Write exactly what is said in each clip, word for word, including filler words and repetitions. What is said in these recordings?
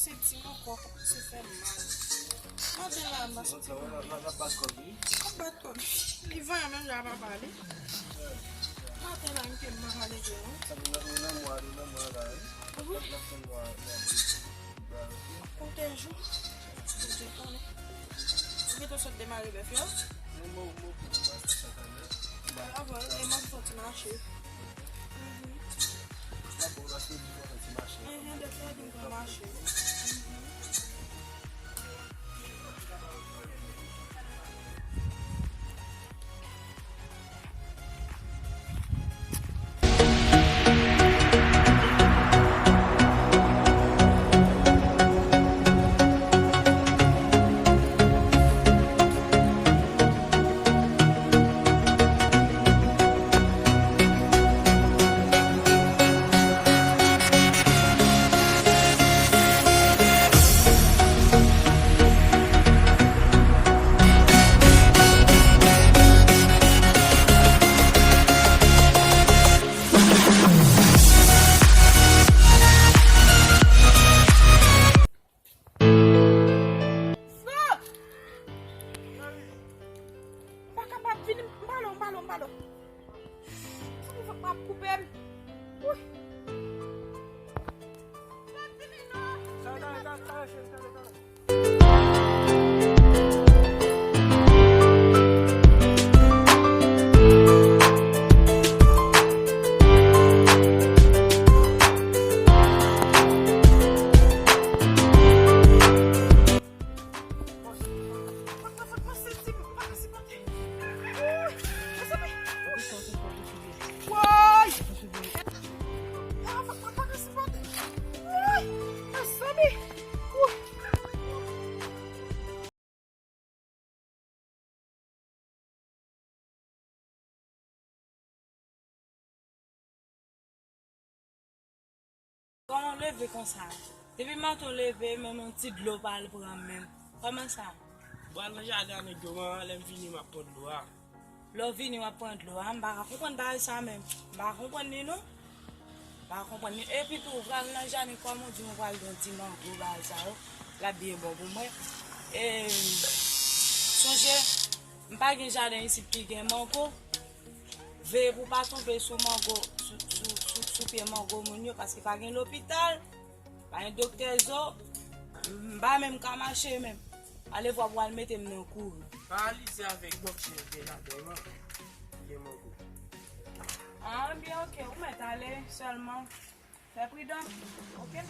Senti m ankò kòmanse fè m mal. Maten la, m pa santi m byen. L ap bat kò l, wi. L ap bat kò l. Li vanyan menm jan a papa li. Maten la, m te mal ale vre non. Sa vin nan, nan mwa, nan mwa la, wi. Wi. L ap fè nwa, nwa. Konte jou. Bondye konnen. Ou gentan sot demare bèf yo? Non, mwen, mwen, mwen, mwen, mwen, mwen, mwen. Bravo, e mwen ki soti mache. Mhm. Bravo, paske ou di mwen soti mache. Mhm, depi ou di mwen mache. Mhm. Frè! M pa kapab, vini, m pa lwen, m pa lwen, m pa lwen. Fòk m, fòk m ap koupe m. Wi. Frè, vini non. Talè, talè, talè, cheri, talè, talè. Woy! Mezanmi! Kòman w leve konsa? Depi maten w leve, menm yon ti dlo pa al pran menm. Kòman sa? Mwen al nan jaden avèk dlo, manman, lè m vini, m ap pran dlo a. Lè w vini, w ap pran dlo a. M pa ka konprann bagay sa menm. M pa ka konprann li non. M pa ka konprann li. Epi tou, w pral nan jaden, kòman w di mwen pral gen yon ti mango, bagay sa yo? L ap byen bon pou mwen. E, sonje, m pa gen jaden isit ki gen mango. Veye pou w pa tonbe sou mango, sou, sou, sou, sou pye mango moun yo, paske pa gen lopital, pa gen doktè zo, m pa menm ka mache menm. Alevwa pou al mete m nan kouri. Paralize avèk bòkè gen ladan, manman. Gen mango. Ah, byen, oke, ou mèt ale, sèlman fè pridan, oke?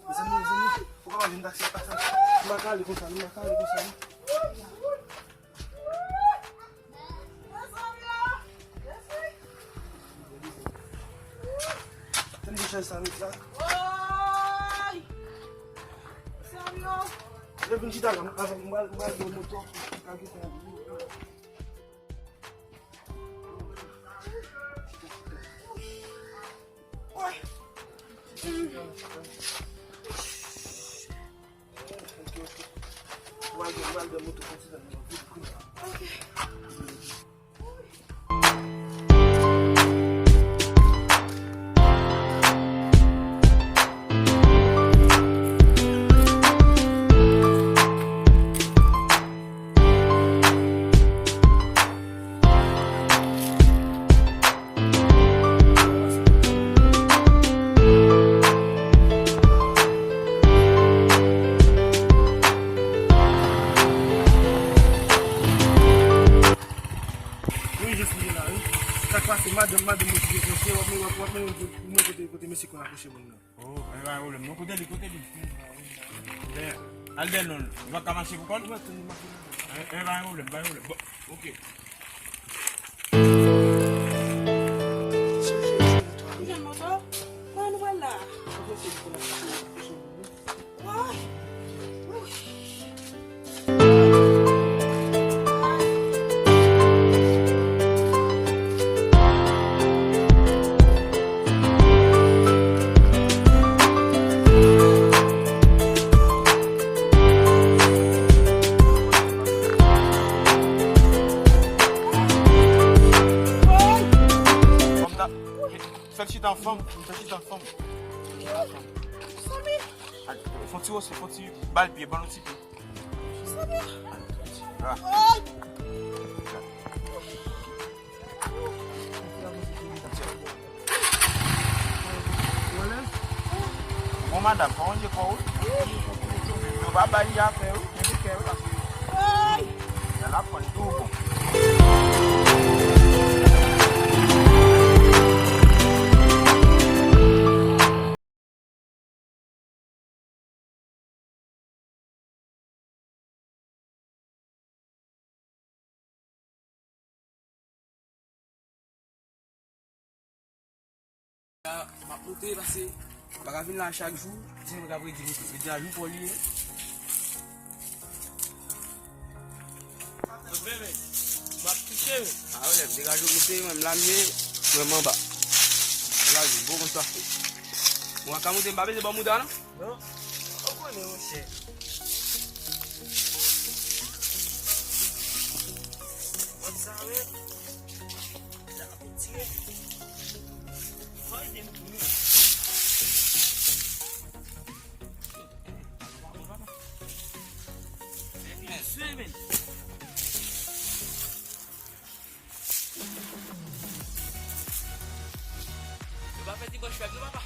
Mezanmi, mezanmi, ou ka pa vin taksi, taksi. Nou pa ka ale konsa, nou pa ka ale konsa, non. Tande chèz sa, met la. Lè vin chita la, m pral, m pral, m pral gen moto. Wi, jes li la, wi. Sa k pase, madanm, madanm mwen ki deplase, w ap, w ap, w ap, w ap, w ap, kote, kote mesye konn akouche moun nan. Oh, e pa pwoblèm. Non, kote li, kote li? Dèyè. Al dèyè non, li pa ka mache pou kò l? E, e pa pwoblèm, pa pwoblèm. Bon, oke. Ou jwenn moto? Kòman nou pral la? Ou jwenn moto? Fè l chita an fanm, fè l chita an fanm. Fè l chita an fanm. Fon ti wose, fon ti bal pye, ban nou ti pye. Ah. Bon, madanm, pa wonje kò w, wi. Yo pa bay li afè, wi. Kenbe kè, wi, paske y a la pran tou bon. M ap moute, pase m pa ka vin la chak jou, di mwen ka predi moute. Predi a jou pa w li ye. Mwen, men, m ap touche, men. Ah, wè, lè m degaje moute, mwen, m la m ye, mwen, m anba. Degaje, bon, konn sa fè. Mwen, ka moute, m pa bezwen ba w moute a, non? Non, ou konnen, monchè. Konn sa, men. Sa ap tire. Fò ede m tounen. Mesye, men. Yo pa fè ti branch fèb non, papa.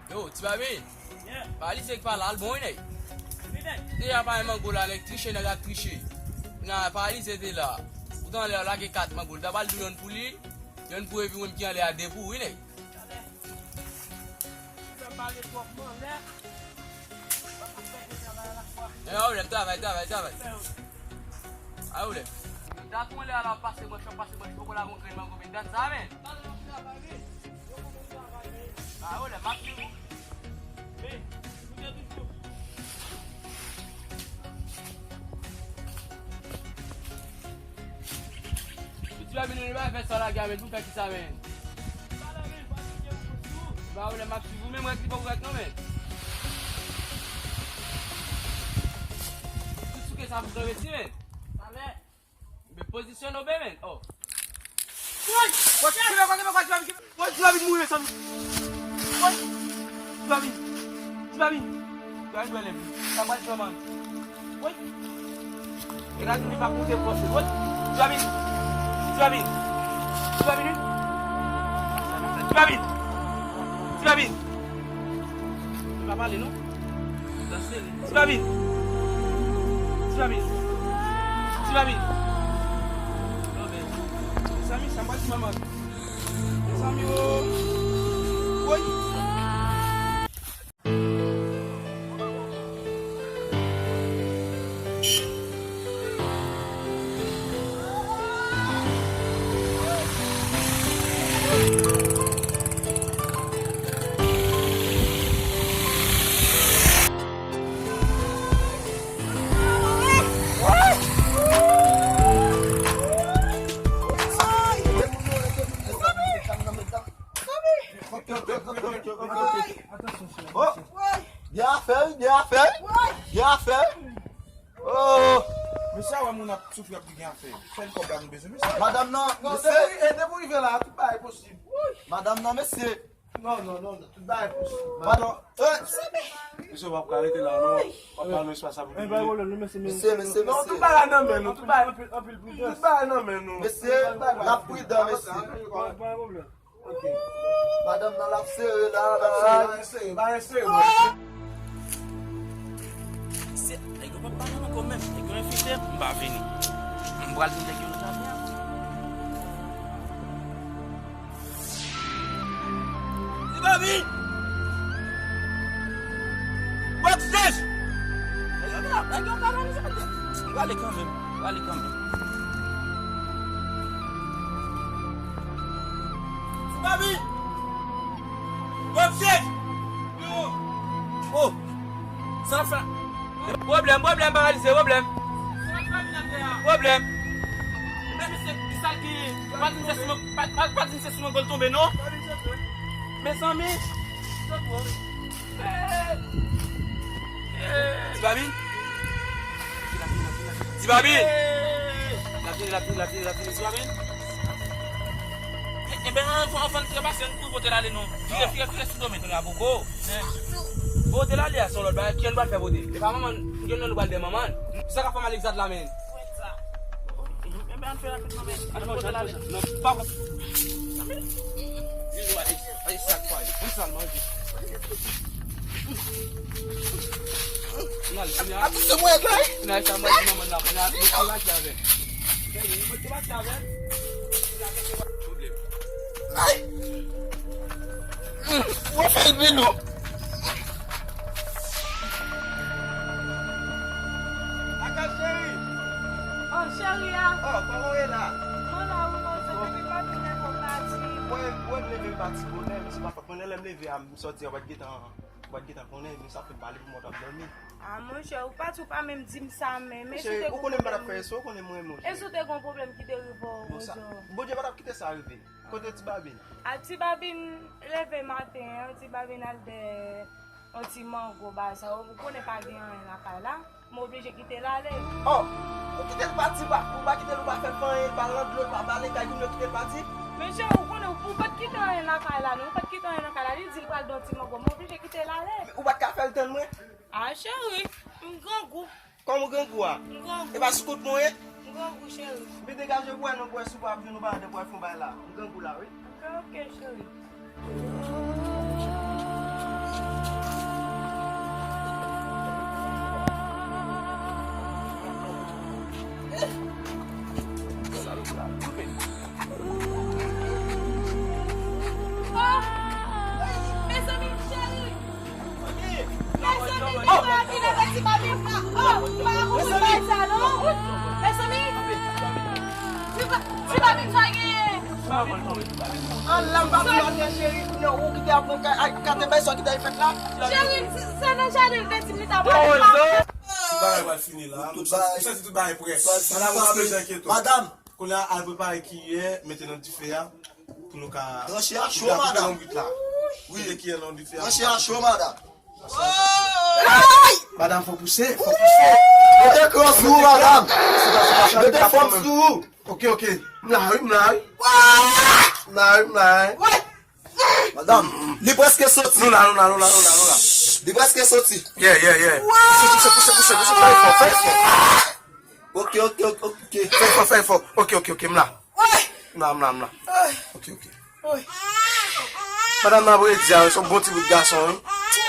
Yo, Ti Babi. Yeah. Paralize k pa la, l bon, wi, nèg. Wi, nèg. Deja pa mango la, nèg triche, nèg ap triche. Nan paralize te la. Ou t anlè lage kat mango, l ta pral di yonn pou li, yonn pou epi ou menm ki anlè a de pou ou, wi, nèg. Talè. Ou fè pale twòp, man, lè. Pa ka fè de travay alafwa. E, pa pwoblèm, travay, travay, travay. Fè yo. Pa pwoblèm. Dat ou anlè a la, pase manch, pase manch, poko la gon grenn mango, men dat sa, men. Talè, m ap travay, wi. Pa wè lè m ap di ou. Men, koute toujou. Ti Babi, nou pa fè sa lage a, men pou fè kisa, men? Pa wè lè m ap swiv ou, men mwen ki poko rèk non, men. Tout souke sa pou travèse, men. Men pozisyone w byen, men. Oh. Woy! Woy, kenbe, kenbe, kenbe, kenbe. Woy, Ti Babi mouri, mezanmi. Woy! Ti Babi. Ti Babi. Ti Babi dwe leve. Sa pral fè mal. Woy! E la, li pa koute fòs. Woy! Ti Babi. Ti Babi. Ti Babi. Ti Babi. Ti Babi. Li pa pale, non. Ti Babi. Ti Babi. Ti Babi. Mezanmi, sa pa ti manman. Mezanmi, oh. Woy. Oh! Gen afè wi, gen afè wi. Gen afè wi. Oh! Mesye a wè moun ap soufri, ap di gen afè. Sèl kòb la nou bezwen, mesye. Madanm nan, non, mesye. Depi, e, depi w rive la, tout bagay posib. Madanm nan, mesye. Non, non, non, non, tout bagay posib. Madanm, eh! Mesye, w ap ka rete la, non? W ap ba nou espas la pou nou. Mesye, mesye, mesye. Non, tout bagay nan men nou, tout bagay. Anpil, anpil pridans. Tout bagay nan men nou. Mesye, n ap pridan, mesye. Pa gen pwoblèm. Ok. Madanm nan l ap sere la, l ap sere. Bagay sere, bagay sere, bro. Se, nèg yo p ap pale ankò menm. Nèg yo enfite m, m pa vini. M pral di nèg yo nan jaden an. Ti Babi! Pale kanmenm, pale kanmenm. Ti Babi! Bòpche! Oh! Sa fè? Pwoblèm, pwoblèm, paralize, pwoblèm. Pwoblèm. Ebyen, mesye, ki sa l genyen? Pa di m se sou mwen, pa, pa, pa di m se sou mwen gòl tonbe, non? Mezanmi! Ti Babi? Ti Babi! L ap vini, l ap vini, l ap vini, l ap vini, Ti Babi! Ebyen, anvan, anvan n trepase, n kouri kote l ale, non. Vire, vire, vire sou do men, tande a boko. Kote l ale a, se yon lòt bagay. Kiyès nou pral fè pote? E pa manman n, gen nan nou pral de manman n. Sa k ap fè mal egzat la, men. Ebyen, ann fè rapidman, men. Ann fè rapidman, men. Non, pa konn. Vin wè, e, e sa k fè. Konn sa l manje. N al, kounye a. Ap pouse mwen, kay. Kounye a, sa manje manman n la, kounye a, nou te bati avè l. Mwen te bati avè l. Ay! Mwen fè l vin lou. Akal cheri! Oh, cheri a! Oh, kòman w ye la? Mwen la, wi, mwen se depi maten lè m pati. Mwen, mwen m leve m pati bonè, men se pa fòt mwen, lè m leve a, m sòti an, w pa t gentan, w pa t gentan konnen, men sa fè m pale pou mwen t ap dòmi. Ah, monchè, ou pati, ou pa menm di m sa, men, men si w te gon pwoblèm, ou konnen m pa t ap fè espo, ou konnen m renmen w, cheri. E si w te gon pwoblèm ki te rive w, Bondye pa t ap kite sa rive. Kote ti Babin? A, ti Babin leve maten an, ti Babin al dèyè yon ti mango, bagay sa yo, ou konnen pa gen anyen lakay la, m oblije kite l ale. Oh, ou kite l pati, pa, ou pa kite l, ou pa fè l fè anyen, l pa nan dlo, l pa bale kay moun yo, kite l pati? Men cheri, ou konnen, ou, ou pa t kite anyen lakay la, non, ou pa t kite anyen lakay la, li di l pral dèyè yon ti mango, m oblije kite l ale. Ou pa t ka fè l tann mwen? A, cheri, m grangou. Kòman w grangou a? M grangou. E pa sou kont mwen w ye? M grangou, cheri. Ebyen degaje w pou w al nan bwè, si w pa ap jwenn yon bagay, pou w al fè yon bagay la. M grangou la, wi. Ok, ok, cheri. Oh! Mezanmi, cheri! Mezanmi, ti Babi, leve ti Babi, pa, oh, pa konprann bagay sa, non. Mezanmi, ti Ba-, ti Babi, sa genyen? An la, m pa vle anyen, cheri, kounye a, ou kite ap pran ka-, ay, kate bay sa ki ta fèt la. Cheri, se, se nan jaden l te di m li ta pral. Tout bagay pral fini la. Tout bagay. M santi tout bagay prè. Madam, w ap bezwen enkyete w. Madam, Kounye a, al prepare kiyè, mete nan dife a, pou nou ka tranche a cho, madanm. Wi. Mete kiyè nan dife a. Tranche a cho, madanm. Madanm, fò pouse, fò pouse. Mete kran sou ou, madanm. Mete fòm sou ou. Ok, ok. M la wi, m la wi. M la wi, m la wi. Madanm, li prèske soti. Nou la, nou la, nou la, nou la, nou la. Li prèske soti. Yeah, yeah, yeah. Pouse, pouse, pouse, pouse, pouse. Fè efò, fè efò. Ok, ok, ok, ok. Fè efò, fè efò. Ok, ok, ok, m la. M la, m la, m la. Ok, ok. Madanm nan ap redi a, se yon bon ti bout gason, wi.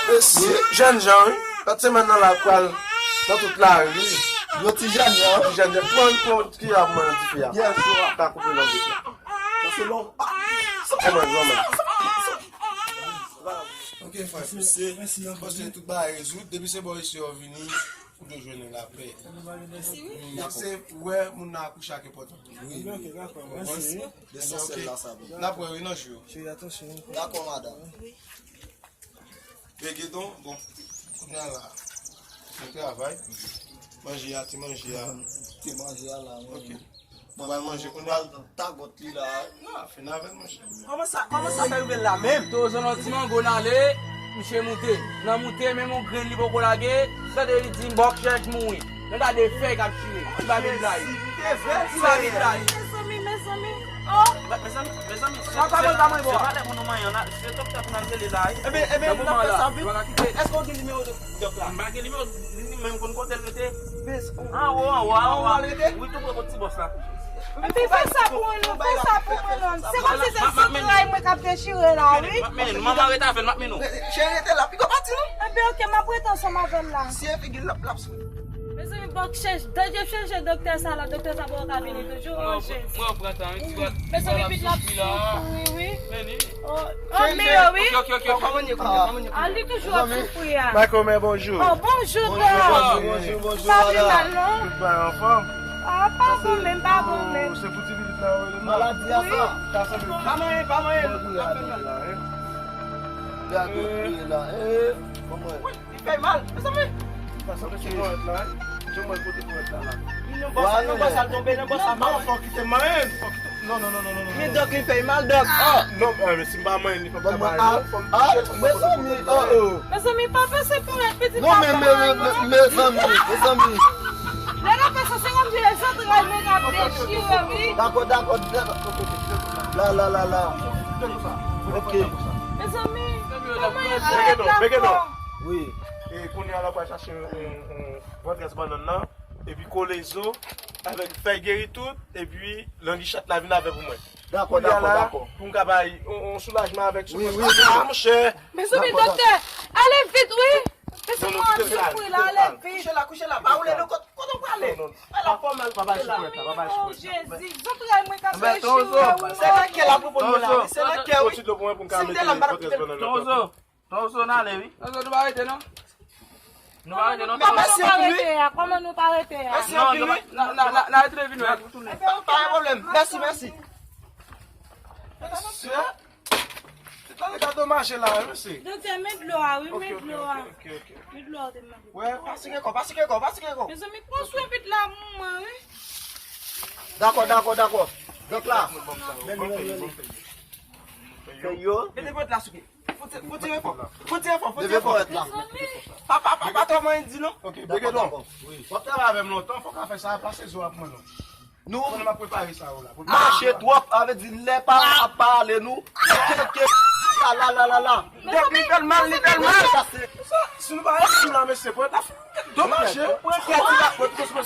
Mesye. Jèn jan, wi. Lòt semèn nan la pral nan tout lari, wi. Yon ti jèn jan. Ti jèn jan. Pran, pran kiyè a pou mwen nan dife a. Yes, sir. Ta koupe nan dife a. Sa se lon. Granmèt, granmèt. Ok, frè, se, paske tout bagay rezoud, depi se bò isi yo vini, ou dwe jwenn lapè. Mèsi, wi. Mèsi. Se wè moun nan akouche ak enpòtan. Wi, wi. Dakò, mèsi. Lesansyèl la, sa bon. N ap wè, wi, nan jou. Dakò, madanm. Wi. Reggaeton, bon, kounye a la, bon travay. Manje a, ti manje a. Ti manje a la, wi. Ok. Mwen pral manje kounye a. Tagot li la. Non, fin avè l, monchè. Kòman sa, kòman sa fè rive la menm? Tozo nan ti mango n ale, misye moute. Nan moute, menm yon grenn li poko lage, tande li di bòk chèch mouri. Nan gade fèy k ap chire. Ti Babin blayi. Ti Babin blayi. Mezanmi, mezanmi. Oh. Mezanmi, mezanmi, se, se, se pa lè pou nou manyen la. Se doktè pou n al rele la, wi. Ebyen, ebyen, n ap fè sa vit. Èske w gen nimewo dòk la? M pa gen nimewo, li menm konn kote l rete. Anwo, anwo, anwo. Wi, tou pre kot ti bòs la. Epi fè sa pou mwen non, fè sa pou mwen non. Se kòmsi se sentray mwen k ap dechire la, wi. M ap mennen nou, manman rete avè l, m ap mennen nou. Cheri, rete la, piko pati non. Ebyen, ok, m ap rete ansanm avè l la. Si e figi l, l ap, l ap sou. Mezanmi, Fòk chèche, Dye chèche doktè sa la, doktè sa poko ka vini toujou, o Jezi. Mwen pran tan, wi, ti gwa. Mezanmi, pitit la ap soufri, wi. Meni. O, o, meyè, wi. Ok, ok, ok, ok. Kòman ye, kòman ye? A, li toujou ap soufri a. Michael, men bonjou. O, bonjou, Dòk. Bonjou, bonjou, bonjou. Pa pi mal, non? Tout bagay anfòm? A, pa bon menm, pa bon menm. Se pou ti pitit la, wi. Maladi a sa. Sa sanble. Pa manyen, pa manyen. Gade, gade, la, e. Gade, la, e. Kòman? Li fè mal, mezanmi. Sa sanble se ponyèt la, wi. Jan mwen pote ponyèt la, la. Li nan bòs, nan bòs al tonbe, nan bòs al tonbe. Non, fò kite manyen, fò kite. Non, non, non, non, non, non. Men Dòk, li fè mal, Dòk. Ah! Non, eh, men si m pa manyen, li p ap ka bay, non. Fò m touche l, fò m pote ponyèt la. Mezanmi, pa pase ponyèt pitit la. Non, men, men, men, mezanmi, mezanmi. Lè n ap fè sa, se kòmsi se zantray mwen k ap dechire, wi. Dakò, dakò, dakò. La, la, la, la. Ok. Mezanmi, kòman e fè la? Wi. E kounye a la, w pral chache yon, yon, yon vantèz bannann nan, epi kole zo avèk fèy geri tout, epi langi chat la vin avè pou mwen. Dakò, dakò, dakò. Pou m ka bay yon, yon soulajman avèk sou. Wi, wi, wi. Ah, monchè. Mezanmi, doktè, ale vit, wi. Mezanmi, mwen ap soufri la, ale vit. Kouche la, kouche la, pa woule non, kot, kot w prale? Al la fò mal, pa bay sou ponyèt la, pa bay sou ponyèt la. O Jezi, zantray mwen k ap dechire, wi. Se nan kè l ap reponn mwen la, wi, se nan kè, wi. Si m te la, m pa t ap kite l. Tonzo, Tonzo, n ale, wi. Tonzo, nou pa rete, non? Nou pa rete, non? Kòman nou pa rete a? Kòman nou pa rete a? Mèsi anpil, wi. N a, n a, n a, n a retire vin wè pou tounen. Pa gen pwoblèm. Mèsi, mèsi. Mesye, se ta le ka domaje la, wi, mesye. Doktè, men dlo a, wi, men dlo a. Ok, ok, ok, ok. Men dlo a, te mande. Wè, pa sike kò, pa sike kò, pa sike kò. Mezanmi, pran swen pitit la pou mwen, wi. Dakò, dakò, dakò. Dòk la. Meni, meni, meni. Fè yo. Mete ponyèt la sou pye. Fò tire, fò tire fò. Fò tire fò, fò tire fò. Pa, pa, pa, pa twò manyen di non. Ok, dakò, dakò. W ap travay avè m lontan, fòk w fè sa, pase zo a pou mwen non. Nou mache twòp, sa vle di lè pa ap pale nou. La, la, la, la, la. Dòk, li fè l mal, li fè l mal. Si nou pa rete la, mesye, ponyèt la domaje. Pran kè, ti la.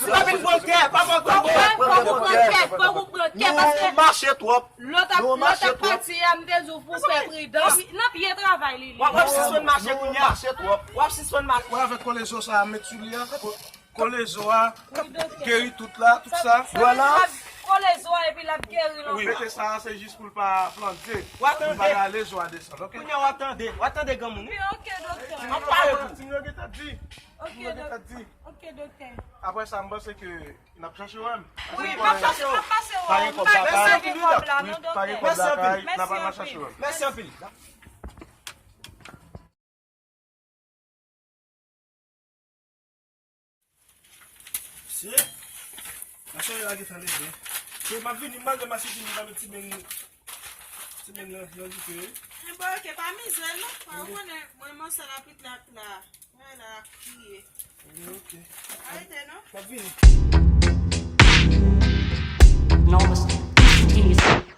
Si pa vin pran kè, pa pran kè. Fòk ou pran kè, fòk ou pran kè, paske nou mache twòp. Lòt ap, lòt ap pati a, m te di w pou fè pridan. N ap byen travay li, li. W ap, w ap sispann mache kounye a. W ap sispann mache. Wè avèk kole zo sa a met sou li a, ko-, kole zo a, geri tout la, tout sa. Vwala. Kole zo a epi l ap geri l ankò. Wi, mete sa a, se jis pou l pa plante. W ap tande. Pou l pa rale zo a desann, ok? Kounye a w ap tande, w ap tande granmoun, wi. Wi, ok, doktè. M ap pare pou ou. Timoun yo gentan di. Ok, doktè. Ok, doktè. Apre sa, m panse ke N ap chache wè m. Wi, m ap chache w. M ap pase wè w. Pa gen kòb la, pa gen kòb la, non, doktè. Mèsi anpil. N ap al chache wè m. Mèsi anpil. Se, masonye la gentan leve. Se, m ap vini, m al de masisi, m al met ti beng, ti beng nan, nan dife. Enben, ok, pa mize, non. Pa konnen, mwen, mwen, sa lapit la, la. Wè la ap kriye. Ok. Arete non. M ap vini. Normal. Instantaneous.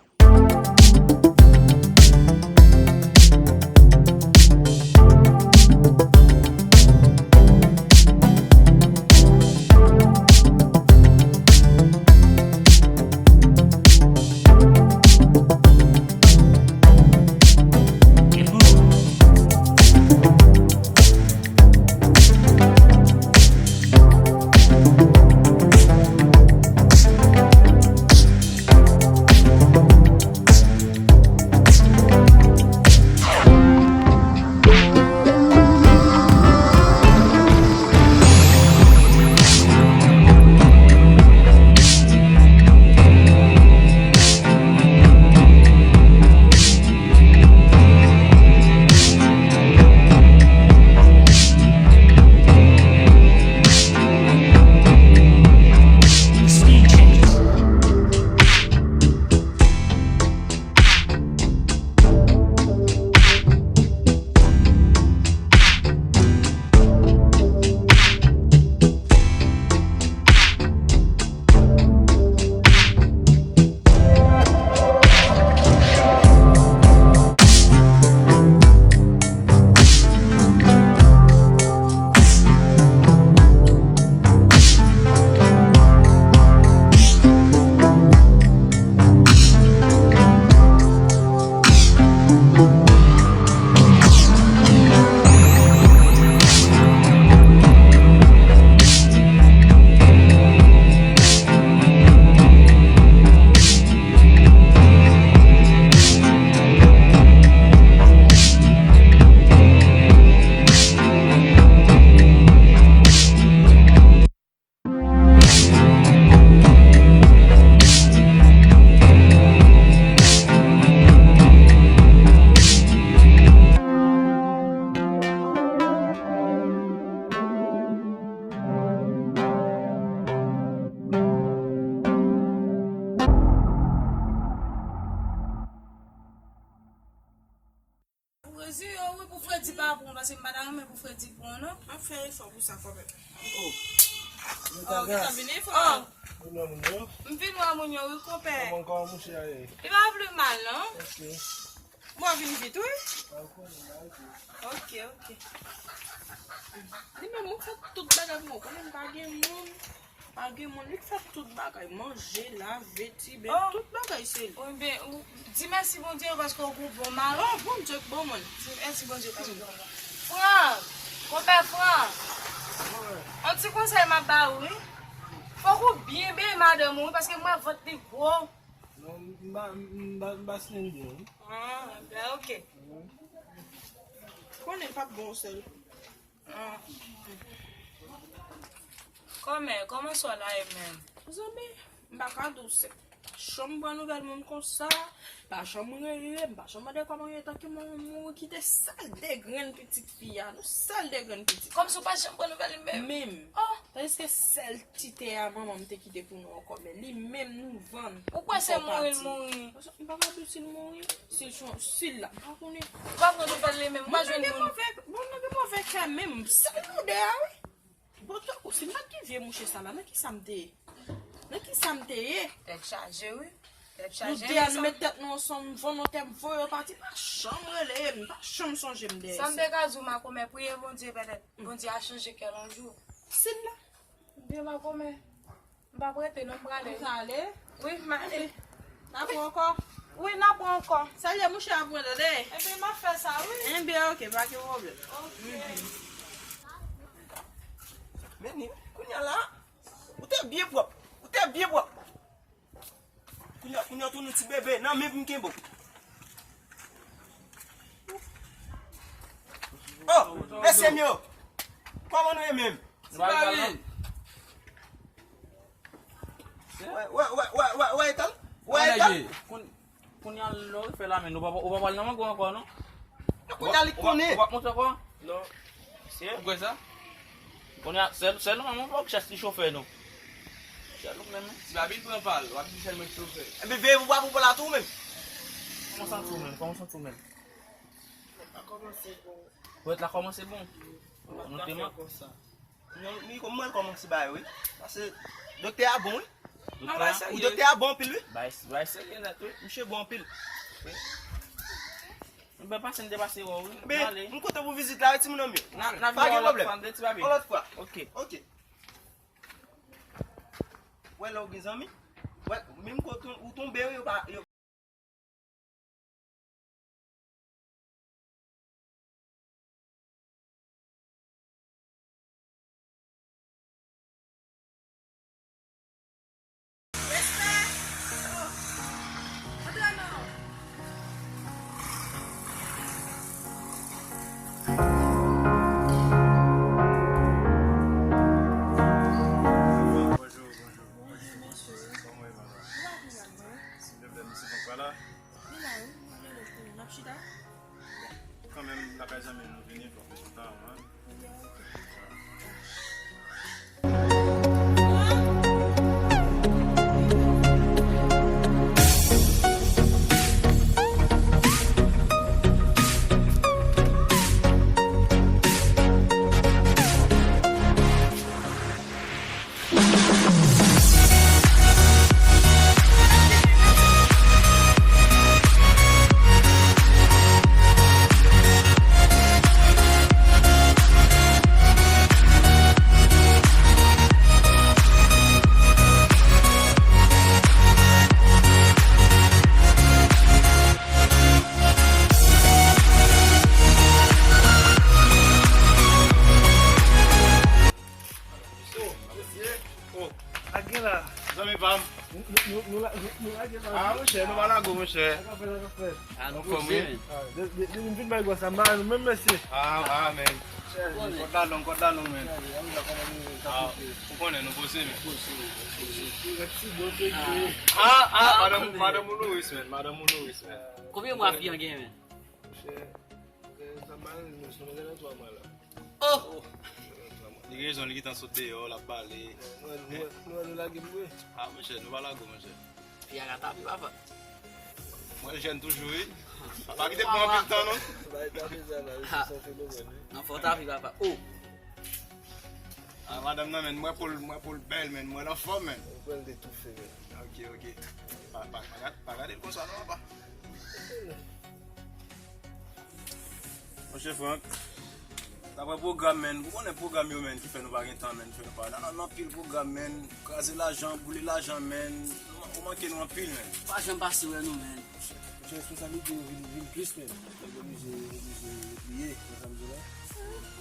Fredi pa pran, paske m pa ta renmen pou Fredi pran, non. M ap fè efò pou sa kanmenm. Oh. Oh, ki sa vini, frè? Oh. Ou nan moun yo? M vin wè moun yo, wi, konpè. Kòman kò mouche a ye? Li pa pli mal, non. Ok. Mwen vin vit, wi. Ok, ok. Li menm, ou fè tout bagay pou mwen. Konnen m pa gen moun. Pa gen moun, li k fè tout bagay. Manje, lave, tibe, tout bagay se li. Wi, ben, ou di mèsi Bondye paske w gon bon mari. Oh, Bondye k bon moun. Di mèsi Bondye paske w bon moun. Fran, konpè Fran, yon ti konsèy m ap ba ou, wi. Fòk ou byen benyen madanm ou, wi, paske m wè vant li gwo. Non, m pa, m pa, m pa siyen byen, wi. Ah, ben, ok. Konnen l p ap bon sèl. Ah. Kòmè, kòman swa la ye menm? Zanmi, m pa ka di w sèk. Pa janm pran nouvèl moun konsa, pa janm rele, m pa janm mande kòman w ye, tanke moun, moun kite sèl de grenn pitit fi a, nou sèl de grenn pitit. Kòmsi w pa janm pran nouvèl li menm? Menm. Oh! Tandiske sèl ti tè a manman m te kite pou nou ankò, men li menm nou vann. Ou kwè se mouri l mouri? M pa ka di w si l mouri, si l chon-, si l la, m pa konnen. Ou pa pran nouvèl li menm, ou pa jwenn moun. Bon, nou gen move kè menm, sèl nou de a, wi. Bon, tankou, si m pa t gen vye mouche sa la, nan kisa m te ye? Nan kisa m te ye? Tèt chaje, wi. Tèt chaje. Nou de a, nou met tèt nou ansanm, vann nou tè m voye yo pati, pa janm rele m, pa janm sonje m dèyè sa. Sa m te ka di w, makomè, priye Bondye, petèt Bondye a chanje kè l yon jou. Si l la. Byen, makomè. M p ap rete non, m prale. Ou prale? Wi, m ale. N a pran ankò? Wi, n a pran ankò. Salye mouche a pou mwen, tande? Ebyen, m ap fè sa, wi. Ebyen, ok, pa gen pwoblèm. Ok. Men ni, kounye a la, ou te byen pwòp. Ou te byen pwòp. Kounye a, kounye a, tou nou ti bebe, nan men pou m kenbe w. Oh, mesye m yo! Kòman nou ye menm? Ti Paris. Wè, wè, wè, wè, wè, wè, Etan? Wè, Etan? Kounye a lè w fè la, men ou pa, ou pa pral nan mango ankò, non? Kounye a li konnen. Ou p ap monte ankò? Non. Ou kwè sa? Kounye a, sèl, sèl manman pa w k chèch li chofè, non. Sèl ou menm, non. Ti Babil pran pa l, w ap di sèl mwen k chofè. Ebyen, veye pou pa pou la tou menm. Kòman w santi w menm? Kòman w santi w menm? Sa kòmanse bon. Pwèt la kòmanse bon. Nou te man- konsa. Non, mi, mwen kòmanse bay, wi. Paske doktè a bon, wi. Doktè a? Wi, doktè a bon anpil, wi. Bay, bay serye nèt, wi. Misye bon anpil. Wi. Mwen pase, m te pase wè w, wi. Men, m kontan pou vizit la, wi, timoun an m yo. Pa gen pwoblèm. Yon lòt fwa. Ok. Ok. Wè lè w gen zanmi. Wè, menm kote ou tonbe, yo pa, yo Bonjou, bonjou. Silvouplè, mesye Frank pa la? Li la, wi. M ap rele l kounye a. N ap chita? Bon, kanmenm, lakay zanmi nou vini, fòk nou chita, wi. Oh, ak gen la. Zanmi pa m. Nou, nou, nou, nou la, nou, nou lage la. Ah, monchè, nou pa lago, monchè. Sa k ap fèt, sa k ap fèt. Ah, nou fò, wi. Ah, de, de, depi m fin bay gwa sa, m pa nou menm, mesye. Ah, ah, men. Kòd la long, kòd la long, men. Ah, ou konnen, nou poze, men. Ah, ah, madanm, madanm ou nouris, men. Madanm ou nouris, men. Konbyen mwa fi an gen, men? Monchè, sa pa yon rezon, se yon rezon twa mwa la. Oh! Li gen rezon, li gentan sot deyò, l ap pale. Nou wè, nou wè, nou wè, nou lage m vre. Ah, monchè, nou pa lago, monchè. Fi a ka tape, papa. Mwen jèn toujou, wi. Pa kite l pran anpil tan, non. Bay, pa bezwen, bay, se yon fenomèn, wi. Nan fò ta vi, papa. Oh! Ah, madanm nan, men, mwen pou l, mwen pou l bèl, men, mwen l anfòm, men. Ou pral detoufe, men. Ok, ok. Pa, pa, pa gad-, pa gade l konsa, non, papa. Monchè Frank, daprè pwogram, men, ou konnen pwogram yo, men, ki fè nou pa gen tan, men, fè nou pa la. Nan, nan anpil pwogram, men, kraze lajan, boule lajan, men, ou manke nou anpil, men. Pa janm pase wè nou, men. Monchè, responsablite yo vin, vin plis, men. Mwen oblije, oblije repliye, nan sa m di la.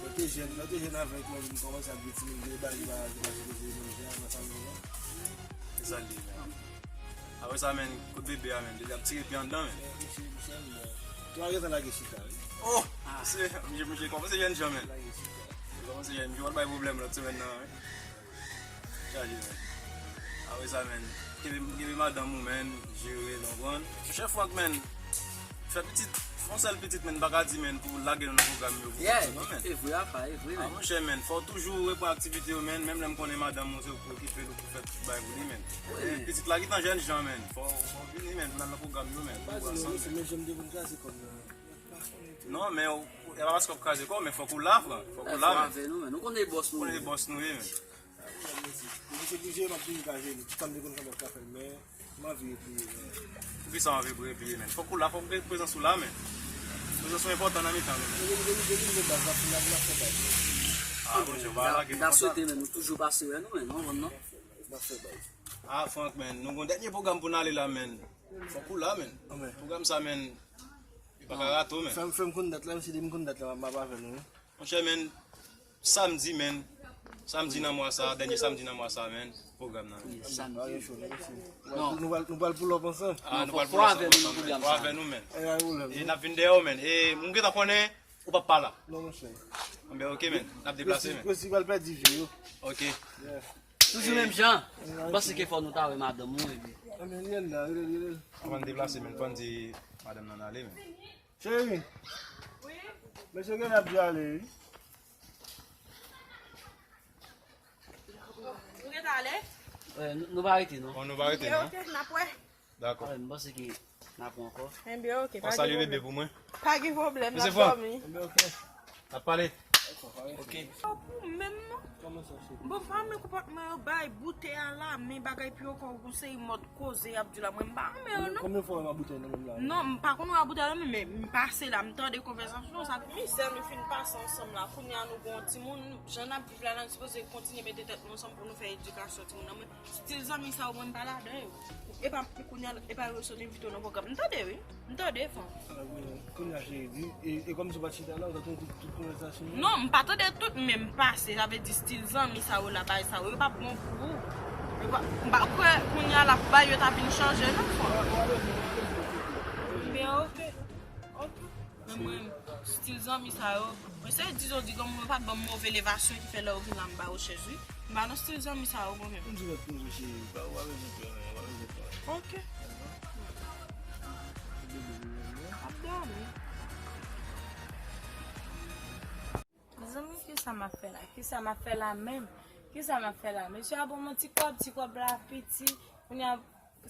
Lè w te jèn, lè w te jèn avèk mwen, vin kòmanse ap gen timoun, vin bali bagay, vin achte menm jan, nan sa m di la. Se sa l ye, men. Apre sa, men, kout bebe a, men, li ap tire pye anndan, men. Misye, misye, men. Tou a gentan lage chita, wi. Oh! Misye, misye, misye kòmanse jèn jan, men. Lage chita. Misye kòmanse jèn, misye pral bay pwoblèm lòt semèn nan, wi. Chaje, men. Apre sa, men, kenbe, kenbe madanm ou, men, jere, konprann. Chèf Frank, men, fè pitit, fè yon sèl pitit, men, pa ka di, men, pou lage nou nan pwogram yo, pou Yeah, fè non, men. E vre, apa, e vre, Ah, men. Monchè, men, fò w toujou reprann aktivite yo, men, menm lè m konnen madanm ou, se ou ki okipe l, ou ki fè tout bagay pou li, men. Wi, Men, men. Pitit la gentan jèn jan, men. Fò, fò w vini, men, pou n al nan pwogram yo, men. Pa di nou, se men janm de moun kraze kòm nan. Non, men, ou, ou, e pa paske w ap kraze kò w, men fòk ou la, Frank. Fòk ou la, men. Avè nou, men. Nou konnen bòs nou. Konnen bòs nou ye, men. Mwen se oblije, m ap toujou ka jere li. Tout sa m te konn fè, m ap ka fè l, men m anvi repliye, men. Poukisa w anvi repliye, men? Fòk ou la, fòk gen prezans ou la, men. Prezans ou enpòtan nan mitan nou, men. Depi, depi, depi m gen baz, m ap, m ap, m ap fè baz. Ah, bon, jan w pa lage nou konsa. M ta swete, men, nou toujou pase wè nou, men, non, non. M ap fè baz. Ah, Frank, men, nou gon dènye pwogram pou n ale la, men. Fòk ou la, men. Pwogram sa, men, li pa ka rate w, men. Fè m, fè m konn dat la, m si depi m konn dat la, m ap avè nou, wi. Monchè, men, samdi, men. Samdi nan mwa sa, dènye samdi nan mwa sa, men. Pwogram nan, men. Samdi. Pa gen cho, non, mesye. Nou pral, nou pral, nou pral pull up ansanm. Ah, nou pral pull up ansanm, men. Fò avè nou, men. Fò avè nou, men. E, pa gen pwoblèm, non. E n ap vin dèyè w, men. E m gentan konnen ou p ap pa la. Non, monchè. Anben, ok, men. N ap deplase, men. Presi, presi pral pèdi vi yo. Ok. Yeah. Toujou menm jan. M panse ke fò nou ta wè madanm ou, epi. Anben, li la, rele l, rele l. Anvan n deplase, men, fò n di madanm nan ale, men. Cheri. Wi? Mesye gen ap di ale, wi. Nou gentan ale? Eh, nou, nou pa rete, non. Bon, nou pa rete, non. Ok, n ap wè. Dakò. Ah, m panse ke n ap wè ankò. Enben, ok, pa gen pwoblèm. Salye bebe pou mwen. Pa gen pwoblèm, n ap dòmi. Enben, ok. N ap pale. Ok. Pou menm, non. Bon, fanmi konpòtman yo bay boutèy a la, men bagay pi ankò, gon seri mòd koze y ap di la, mwen m pa renmen yo, non. Konbyen fwa w wè boutèy nan men m la? Non, m pa konn wè boutèy nan men, men m pase la, m tande konvèsasyon sa. Misè, nou fin pase ansanm la, kounye a nou gon timoun, jan n ap viv la, n ap sipoze kontinye mete tèt nou ansanm pou nou fè edikasyon timoun nan, men stil zanmi sa yo, mwen m pa ladan yo. E pa, kounye a, e pa yo sot envite w nan pwogram. M tande, wi. M tande, Frank. Kounye a, cheri, di, e, e kòmsi w pa t chita la, ou ta tande tout, tout konvèsasyon yo? Non, m pa tande tout, men m pase, sa vle di stil zanmi sa yo la, bagay sa yo, yo p ap bon pou ou. Yo pa, m pa kwè kounye a l ap bay, yo ta vin chanje, non, Frank. Byen, ok. Ok. Men mwen, stil zanmi sa yo, mwen se di jodi granmoun yo pa t ban m move levasyon ki fè lè yo vin la m ba yo chèz, wi. M pa nan stil zanmi sa yo, mwen menm. M di mèt poze cheri, pa, ou pa bezwen pè, non, ou pa bezwen pè. Ok. Ap dòmi. Mezanmi, kisa m ap fè la? Kisa m ap fè la menm? Kisa m ap fè la? Mesye a ban m yon ti kòb, ti kòb la piti. Kounye a,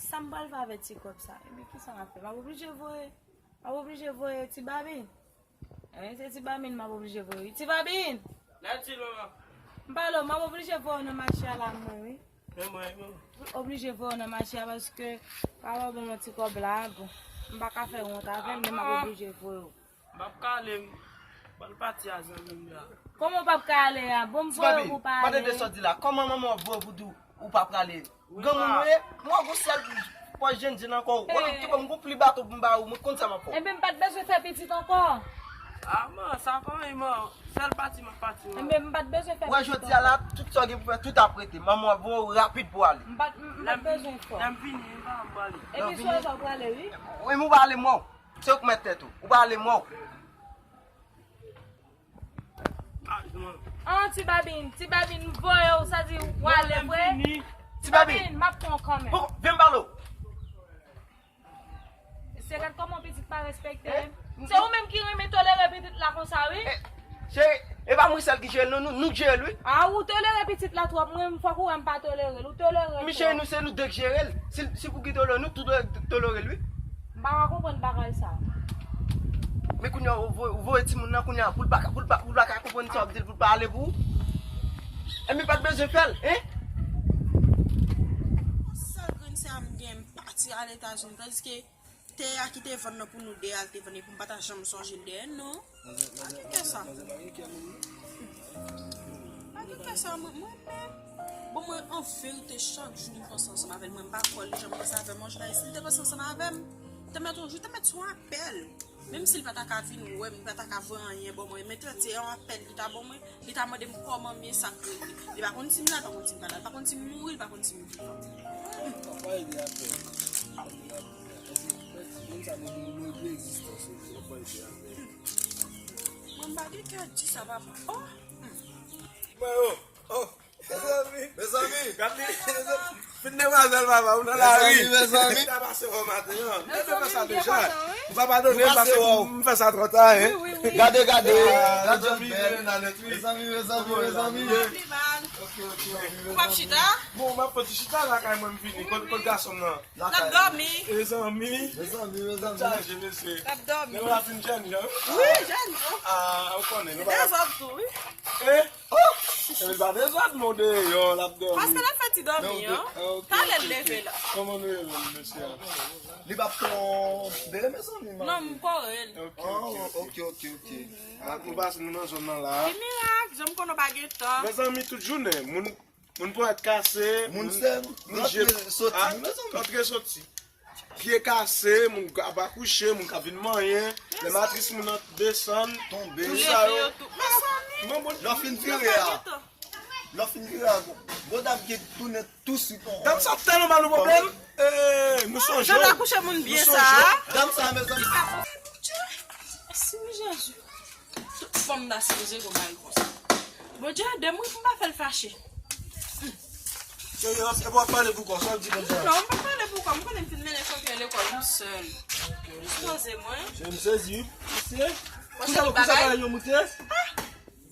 sa m pral fè avèk ti kòb sa? Ebyen, kisa m ap fè? M ap oblije voye. M ap oblije voye ti babin. Ebyen, se ti babin m ap oblije voye. Ti babin! Lè di l, manman. M pale w, m ap oblije voye w nan mache a la, mwen, wi. Men mwen, men. Oblije voye w nan mache a paske papa ban mwen ti kòb la, bon. M pa ka fè wont avè l, men m ap oblije voye w. M p ap ka ale, m pral pati a zanmi m la. Kòman w p ap ka ale a? Bon, m voye w pou w pa ale. Ti babin, pa tande sa w di la. Kòman manman w ap voye w pou di w ou pa prale? Granmoun ou ye? Mwen gon sèl pòch jennjenn ankò. Ou konn ki ban m gon pli bato pou m ba ou, mwen konn sa m ap fè w. Enben, m pa t bezwen fè pitit ankò. Ah, man, sa pa anyen, man. Sèl pati m ap pati, man. Enben, m pa t bezwen fè pitit ankò. Wè, jodi a la, tout sa w gen pou fè, tout ap rete. Manman w ap voye w rapid pou w ale. M pa t, m, m pa t bezwen fè. Lè m vini, m pa, m prale. Epi, sou sa w prale, wi. Wi, m ou pa ale, mwen. Se ou k mèt tèt ou. Ou pa ale, mwen. Ah, ti babin, ti babin, m voye w, sa di w ale vre? Ti babin, m ap pran w kanmenm. Bon, vin m pale w. Se gad kòman pitit pa respekte m. Se ou menm ki renmen tolere pitit la konsa, wi. Cheri, e pa mwen sèl ki jere l, non, nou, nou k jere l, wi. Ah, ou tolere pitit la twòp, mwen, fòk ou wè m pa tolere l, ou tolere l twòp. Men cheri, nou, se nou de k jere l. Si, si pou ki tolere, nou tou de tolere l, wi. M pa ka konprann bagay sa. E kounye a, ou voye, ou voye timoun nan kounye a, pou l pa ka, pou l pa, pou l pa ka konprann sa w ap di l, pou l pa ale pou ou. Enben, pa t bezwen fè l, hein? Sa grenn sè a m gen, m pati al Etazini, tandiske tè a ki te vann nan pou nou de a, l te vann, epi m pa ta janm sonje l dèyè, non. Pa gen kè sa. Pa gen kè sa, mwen, mwen menm. Bon, mwen, an verite, chak jou m panse ansanm avè l, mwen, m pa kwè l te janm panse avè m, yon jou la, e si l te panse ansanm avè m, te mèt yon jou, te mèt sou apèl. Menm si l pa ta ka vin wè m, li pa ta ka voye anyen ban mwen, men trant se yon apèl li ta ban mwen, li ta mande m kòman m ye, sa k rele. Li pa konn si m la, li pa konn si m pa la, li pa konn si m mouri, li pa konn si m vivan. Papa ede avè m. Moun sa depi nou egzistans ou, papa ede avè m. Mwen m pa gen kè di sa, papa. Oh! Mwen, oh, oh. Mezanmi. Mezanmi. Gad li. Fin demwazèl, papa, ou nan lari. Mezanmi, mezanmi. Li ta pase wè w maten an. Mezanmi, m byen kontan, wi. Ou pa padone m paske m fè sa twò ta, hein. Wi, wi, wi. Gade, gade. Ah, gade mezanmi, bèl. Mezanmi, mezanmi, mezanmi. Ou p ap chita? Bon, m ap fè ti chita lakay mwen, m vini. Kot, kot gason m nan? L ap dòmi. Mezanmi. Mezanmi, mezanmi. Chaje, mesye. L ap dòmi. Nou la fin jèn jan. Wi, jèn jan. Ah, ou konnen, nou pa dezòd tou, wi. Eh? Oh! Li pa dezòd, non, deyò, l ap dòmi. Paske l ap fè ti dòmi an. Talè l leve la. Kòman nou rele mesye a? Li p ap twò bele, mezanmi. Non, m ko rele. Ok, ok, ok. Ah, nou pase nou nan zòn nan la. Ki mirak, jan m konnen w pa gen tan. Mezanmi, tout jounen, moun, moun pòt kase, moun sèn, moun rantre soti, mezanmi. Rantre soti. Pye kase, moun k ap akouche, moun k ap vin manyen, lè matris moun nan desann, tonbe. Tout sa yo. Mezanmi. Lè w fin vire a, lè w fin vire a, gwo dam ki tounen touswit. Dam sa tèlman ba nou pwoblèm. Eh, nou sonje w. Jan l akouche moun byen sa. Dam sa, mezanmi. Mèsi, wi, Jezi. Tout fanm ta sipoze gon bagay konsa. Bondye ede m wi pou m pa fè l fache. Yo, yo, e w ap pale pou kò w, sa w di konsa? Non, m pa pale pou kò m, m konnen m fin mennen Franklin lekòl m sèl. Sipoze mwen. Cheri, m sezi wi. Mesye, kousa, kousa bagay yo moute? Ah,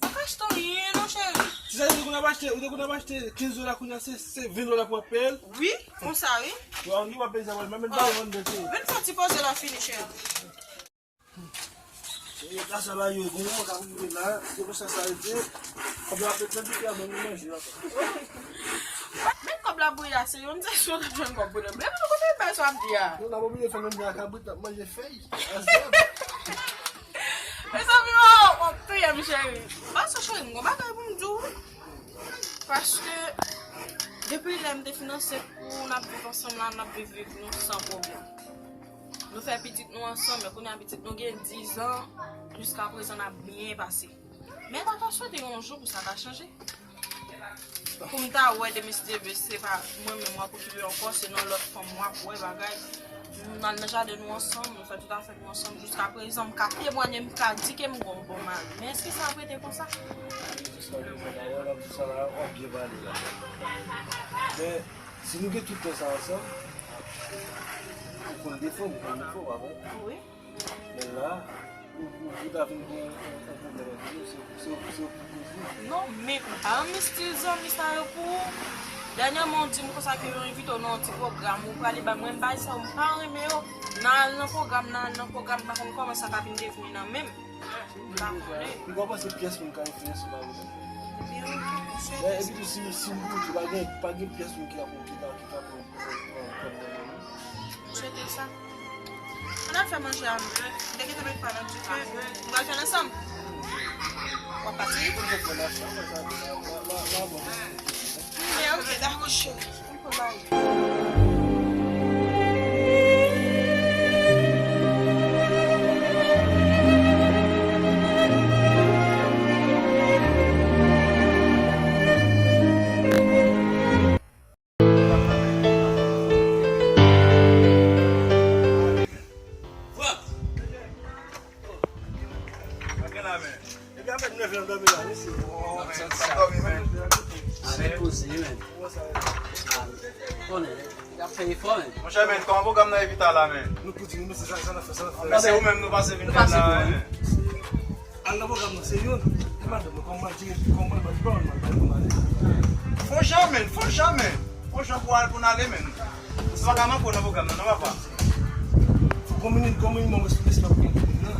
pa ka achte anyen non, cheri. Ti sa, ou te konn ap achte, ou te konn ap achte kenz dola, kounye a se, se ven dola pou w ap peye l? Wi, konsa wi. Yo, anvi w ap peye sa, mwen menm pa vann de cheri. Vin fè ti poze la fini, cheri. E, kasa la yo, gon moman k ap rive la, se konsa sa rete. Kòb la fèk nan pike a, ban nou manje ankò. Men kòb la bouyi a, se yon sesyon t ap jwenn kòb pou lè. Men nou kote bay sa w ap di a? Nou n ap oblije fè menm jan ak kabrit, n ap manje fèy. Mezanmi, oh, w ap touye m, cheri. Paske, cheri, m gon bagay pou m di w. Paske, depi lè m te fin ansent pou n ap viv ansanm la, n ap viv, viv nou san pwoblèm. Nou fè pitit nou ansanm, men kounye a pitit nou gen diz an, jiskaprezan n ap byen pase. Men m ta swete yon jou pou sa ta chanje. Pou m ta wè demen si Dye vle, se pa mwen menm w ap okipe ankò, se nan lòt fanm w ap wè bagay. Nou al nan jaden nou ansanm, nou fè tout afè nou ansanm. Jiskaprezan, m ka temwanye, m ka di ke m gon bon mari. Men èske sa ap rete konsa? Jiskaprezan, dayè, w ap di sa la, w ap byen pale la. Men, si nou gen tout tan sa ansanm, ou konn defo m, ou konn defo w, pa vre? Wi. Men la, ou, ou, ou ta vin gen yon, yon pwoblèm avè nou, se, se, se ou ki koze. Non, men ou pa yon mistil zanmi sa yo pou ou. Dènyèman, ou di m konsa ke yo envite w nan yon ti pwogram, ou prale ba mwen, bagay sa yo, m pa renmen yo. N al nan pwogram, n al nan pwogram, m pa konn kòman sa ka vin devni nan men m. M pa konnen. M pa panse pyès moun ka enfliyanse w pa vre. Men, epi tou, si, si m di w, pa gen, pa gen pyès moun ki ka, ki ka, ki ka pran, pran, pran, pran nan men nou. M swete sa. Ann al fè manje a, m te gentan met pa nan dife. Nou pral fè l ansanm. W ap pati? Men, ok, dakò, cheri. Epi avèk nèf lan dòmi la, mesye. Sa dòmi, men. Avèk poze, men. Konnen, y ap fè efò, men. Monchè, men, kòman pwogram nan epi ta la, men? Nou poudi, nou, mesye, sa, sa n ap fè, sa n ap fè. Men se ou menm nou pase vin jwenn la, men. Al nan pwogram nan, se youn. E madanm mwen, kòman m ap jere, kòman m ap jere, kòman m ap jere. Fò jan, men, fò jan, men. Fò jan pou al, pou n ale, men. Ou pa ka manke w nan pwogram nan, non, papa. Fò kòm minimòm, kòm minimòm, respè pou moun nan.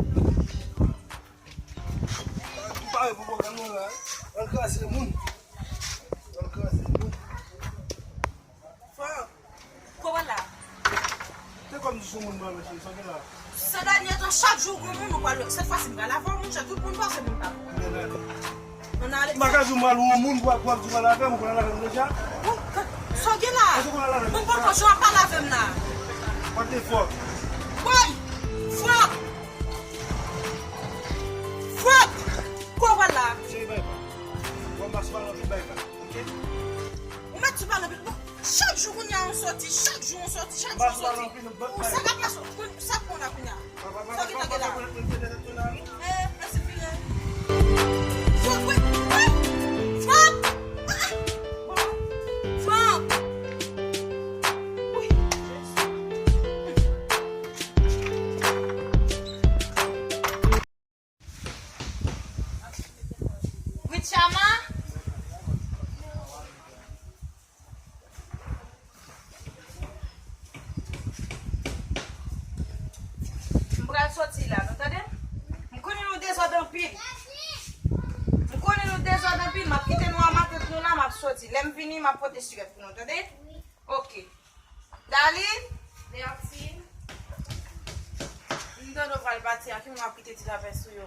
Ou pare pou pwogram nan la, eh? Al kraze moun. Al kraze moun. Frè, kòman la? Te kòm di sou moun mwen, mesye, sa gen la? Sè dènye tan, chak jou gwo moun ou pral wè. Sèt fwa si m pral avè w, monchè, tout moun panse moun pa bon. Mwen ale. Mwen ale. M pa ka di w m al wè yon moun pou ap, pou ap di w al avè m, ou konn al avè m deja? Bon, sa w gen la? Èske ou konn al avè m? Mwen poko jan w ap pale avè m la. What the fuck? Woy! Frap! Frap! Kò w pral la? Cheri, bay pa. Ou ap mache pale anpil, bay pa, oke? Ou mèt di pale anpil. Bon, chak jou kounye a yon sòti, chak jou yon sòti, chak jou yon sòti. Ou sa k ap pase, sa k pran la kounye a? Sa ki ta gen la? Eh, mèsi, Pilen. Frap, wi, wi. Frap! Ah, ah. Bon. Frap! Wi. Wi, Chama? M pral sòti la, nou tande? M konnen nou dezòd anpil. M konnen nou dezòd anpil, m ap kite nou a matant nou la, m ap sòti. Lè m vini, m ap pote sirèt pou nou, tande? Ok. Darline? Bertine? M tande w pral pati, a ki moun w ap kite ti lapè sou yo?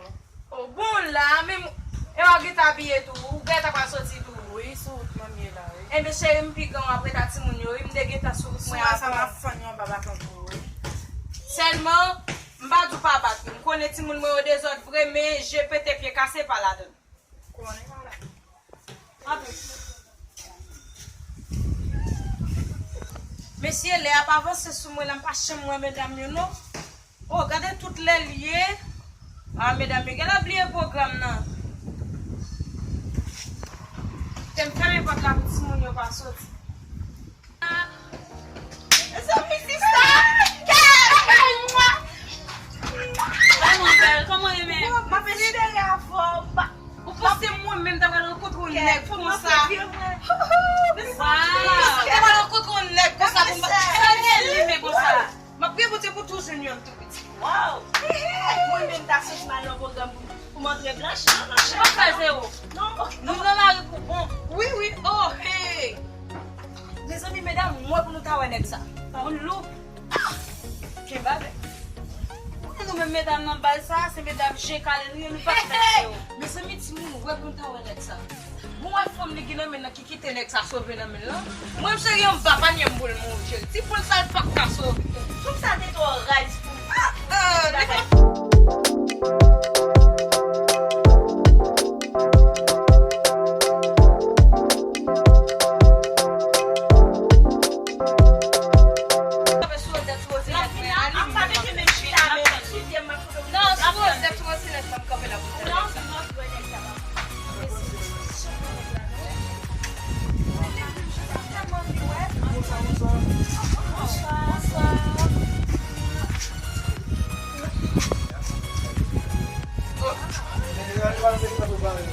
O bon la, men m, e w ap gentan abiye tou, ou gentan pral soti tou. Wi, sou wout mwen m ye la, wi. Enben, cheri, m pi gran, w ap ret ak timoun yo, wi, m te gentan sou wout mwen avan. Sou sa m ap fann yon babak ankò, wi. Sèlman, m pa di w pa bat, wi. M konnen timoun mwen yo dezòd vre, men je pete pye kase pa ladann. Konnen pa la. Anpil. Mesye, lè ap avanse sou mwen la, m pa janm wè medam yo non. Oh, gade tout lè l ye. Ah, medam yo genlè bliye pwogram nan. Te m fèmen pòt la pou timoun yo pa soti. Mezanmi, sista! Kèt! Kèt! Mwa! Kòman w ye menm? M ap espere avè w. Ou panse mwen menm ta pral rankontre yon nèg konsa? Ou panse ta pral rankontre yon nèg konsa pou m pa fè li men konsa? M ap priye Bondye pou tou jwenn yon tou piti. Waw! Mwen menm ta soti m al nan pwogram pou, pou m antre blanch, non, non, non. Ou pa fè zewo. Non, non. Nou nan lari pou bon. Wi, wi, oh, hey! Mezanmi, medam, mwen pou nou ta wè nèg sa. Yon loup. Kenbe avèk. Ou konnen nou menm medam nan bal sa, se medam je kale nou ye, nou pa fè yo. Mezanmi, timoun, ou wè pou nou ta wè nèg sa. Bon, wè fanm li gen nan men nan ki kite nèg sa sove nan men l lan. Mwen, m cheri, anba panye m pou l mouri, cheri. Ti poul sa, l p ap ka sove. Fanm sa te twò raz pou m. Ah, ah, li pa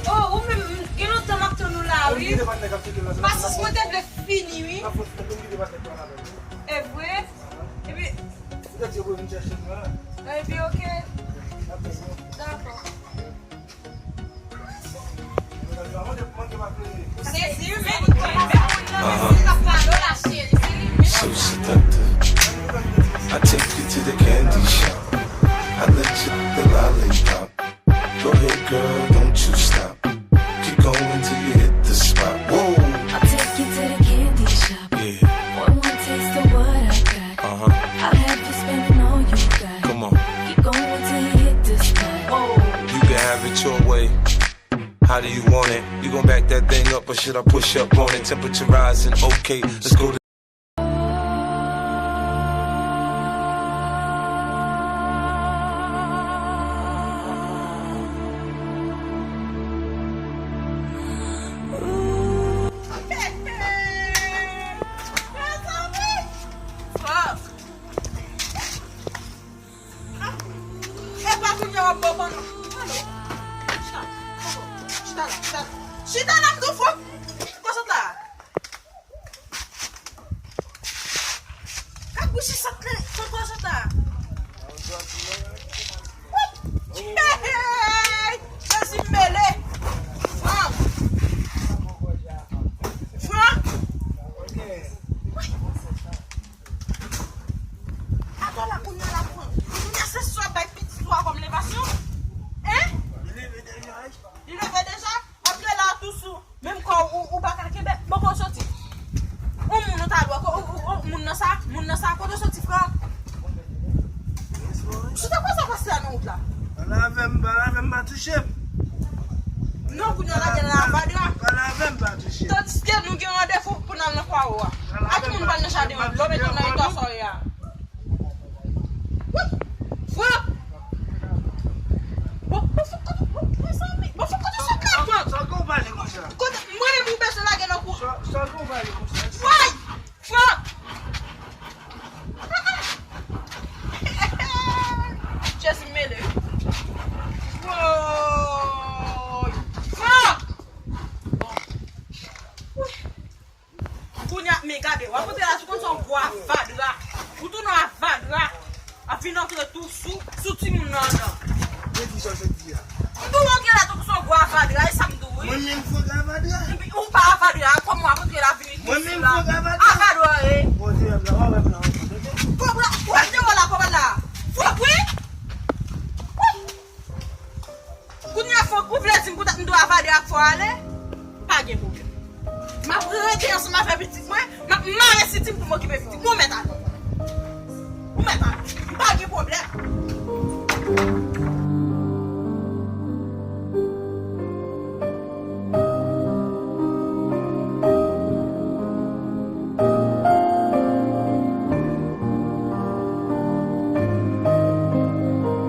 Oh, ou menm, gen lontan m ap tann ou la, wi. Pasyans mwen te vle fini, wi. E vre? Epi, epi, ok. Dakò. Ou sezi, wi, men li kòmanse moun nan, men si l ap pale w la, cheri, se li menm. So seductive. I take you to the candy shop. I let you the lollipop. Go ahead, girl, don't you stop. Keep going till you hit the spot. Whoa. I'll take you to the candy shop. Yeah. One more taste of what I got. Uh-huh. I'll have you spending all you got. Come on. Keep going till you hit the spot. Whoa. You can have it your way. How do you want it? You gon' back that thing Or should I push up on it? Temperature rising. Okay, let's go. Epa kounye a w ap bò pandan. Alo. Chita. Chita la, chita la. Chita la, m di w fò. Konsantre la. Gad bouch sat la, fò konsantre la. Hey! Jezi mele. Frank. Frank. Atò la kounye a la pran. Kounye a se swa bay pitit ou a kòm levasyon. Hein? Li leve deja? Li leve deja? Ap rele a tou sou. Menm kò ou, ou pa ka kenbe. Bon, kote w soti? Ou moun ou ta dwe, ou, ou, ou, moun nan sa, moun nan sa, kote w soti, frè? Sou te konsa pase a nan wout la? Pa lave m, pa lave m, pa touche m. Non, kounye a la gen nan avadra. Pa lave m, pa touche m. Tandiske nou gen randevou pou n al nan Kwaro a. Ak moun pral nan jaden an, lò meton nan eta sa w ye a. Wi! Frank! Bon, bon, fò kote, bon, mezanmi, bon, fò kote sot la, Frank! Sa w pale konsa? Kote, mwen menm ou bezwen lage nan kou. Sa w pale konsa? Woy! Frank! Jezi mele. Woy! Frank! Kounye a, men gade, w ap antre la, sou konn se yon gwo avadra. Ou tounen avadra. Ap vin antre tou sou, sou timoun nan anndan. Men ki sa w sot di a? M di w antre la, tou se yon gwo avadra, e sa m di w, wi. Mwen menm fòk avadra? Epi ou pa avadra, kòman w ap antre la, vin isit la? Mwen menm fòk avadra? Avadra, e. Bon, di m la, w ap la, w ap la. Kòb la, w ap la, kòb la. Fòk, wi. Kounye a, fòk ou vle di m poutèt m dwe avadra fò ale? Pa gen pwoblèm. M ap rete ansanm avè pitit mwen, m ap mare siti m pou m okipe pitit mwen, ou mèt ale.